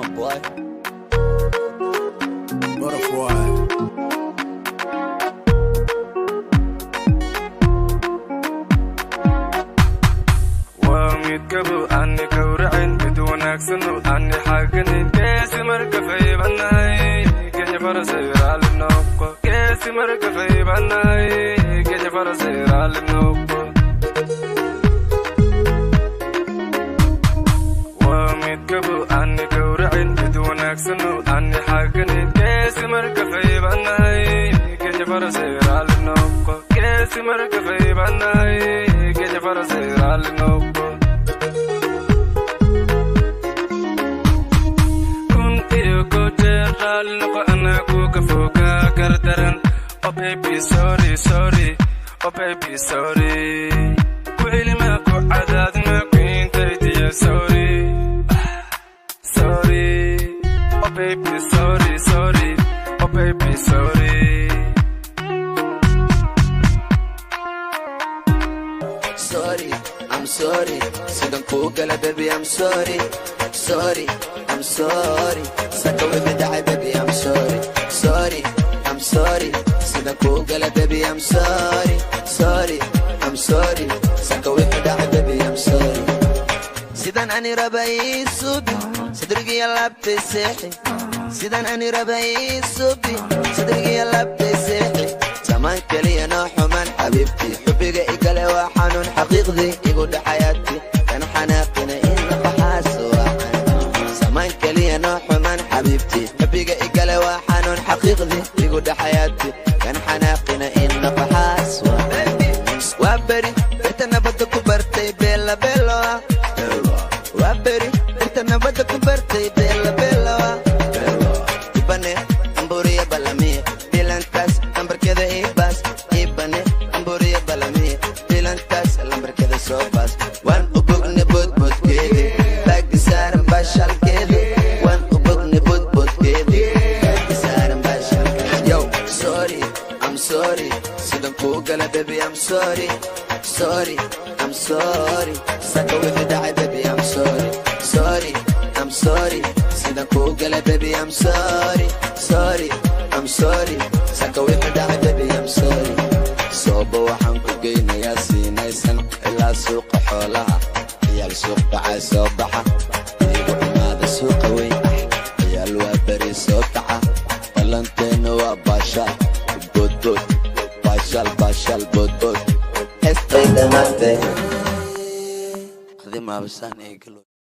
My boy. Butterfly. Waa mid gabow aani gowracin, mid wanaagsan aani xaaganin. Geesi marka faybanahay, genya farasay raalli noqo. Geesi marka faybanahay, genya farasay raalli noqo. Waa mid gabow aani gowracin, mid wanaagsan aani xaaganin. Geesi marka faybanahay, genya farasay raalli noqo. Geesi marka faybanahay, genya farasay raalli noqo. Kun iyo kow jeer raalli noqo, anaa kuga fogaa gardaran. Oh baby, sorry, sorry. Oh baby, sorry. Ku celima, ku cadaadima ku intaydiya. Sorry, sorry. Oh baby, sorry, sorry. Oh baby, sorry. Sorry, I'm sorry. Sidan kuu gala, baby, I'm sorry. Sorry, I'm sorry. Saka wixii dhacay, baby, I'm sorry. Sorry, I'm sorry. Sidan kuu gala, baby, I'm sorry. Sorry, I'm sorry. Saka wixii dhacay, baby, I'm sorry. Sidan ani raba ii subi, sadrigiya laabtay seexi. Sidan ani raba ii subi, sadrigiya laabtay seexi. Samaan keliya noo xuman, xabiibti. Xubbiga igale waa xanuun, xaqiiqdii igu dhaxayaati. Kan xanaaqina in qaxaas waacan. Samaan keliya noo xuman, xabiibti. Xubbiga igale waa xanuun, xaqiiqdii igu dhaxayaati. Kan xanaaqina in qaxaas waacan. Waa beri birta nabadda ku bartay, beela beelo ah. Waa beri birta nabadda ku bartay, beela beelo ah. Ibane amburiya balamiye, bilantaas lambarkeeda ibaas. Ibane amburiya balamiye, bilantaas lambarkeeda soo baas. Waan u bogne boodboodkeedi, baagi saaran baashalkeedi. Waan u bogne boodboodkeedi, baagi saaran baashalkeedi. Yo, sorry, I'm sorry. Sidan kuu gala, baby, I'm sorry. Sorry, I'm sorry. Saka wixii dhacay, baby, I'm sorry. Sorry, I'm sorry. Sidan kuu gala, baby, I'm sorry. Sorry, I'm sorry. Saka wixii dhacay, baby, I'm sorry. Sooba waxaan ku geynayaa siinaysan ilaa suuqa xoolaha. Ciyaal suuq dhacay soo baxa. Iigu imaada suuqa weyn ah. Ciyaal waa beri soo kaca. Ballanteenna waa baashaal. Boodbood. Baashaal, baashaal, boodbood. Heestay dhamaatay. Adi maabasaan ee galo.